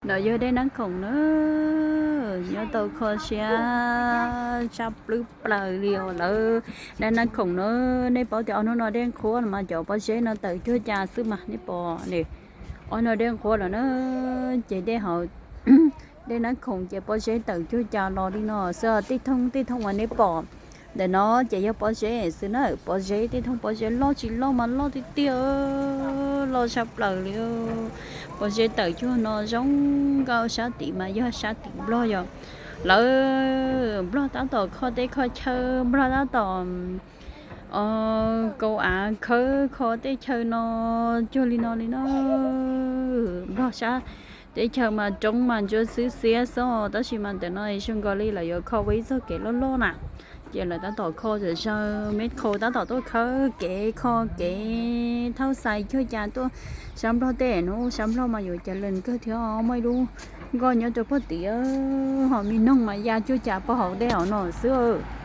No yog dej Nab Khoom na, nyob tau kho siab sab plub plaws li os lawv. Dej Nab Khoom na, nej paub tias ob hnub no dej qhuav los mas cov pob zeb no tawm cuag cas xwb mas nej pom ne. Ob hnub no dej qhuav los na, ces dej hauv, dej Nab Khoom ces pob zeb tawm cuag cas los li no xwb. Tej thooj tej thooj uas nej pom ntawm no ces yog pob zeb xwb na, pob zeb, tej thooj pob zeb loj tsis loj mas loj tiag tiag, loj sab plaws li. Pob zeb tawm cuag no zoo nkauj, sab tid mas yog sab tim Nplog yog lawv, Nplog tab tom kho teb kho chaw, Nplog tab tom kaus av khawb kho teb chaws no cuag li no li na. Nplog sab teb chaws mas roob mas ntsuab xwb xiab xwb, tab sis mas ntawm no zoo nkaus li lawv yuav kho ua ib txoj kev loj loj na. Ces lawv tab tom kho zawm zaws, meb khau tab tom tuaj khawb kev kho kev thauj xais cuag cas tuaj sab Nplog tej no. Sab Nplog mas yuav cas lees kawg thiab, muaj ib lub nkoj nyob rau pog tid, ho me noog mas ya cuag cas pog hauv dej hauv no xwb.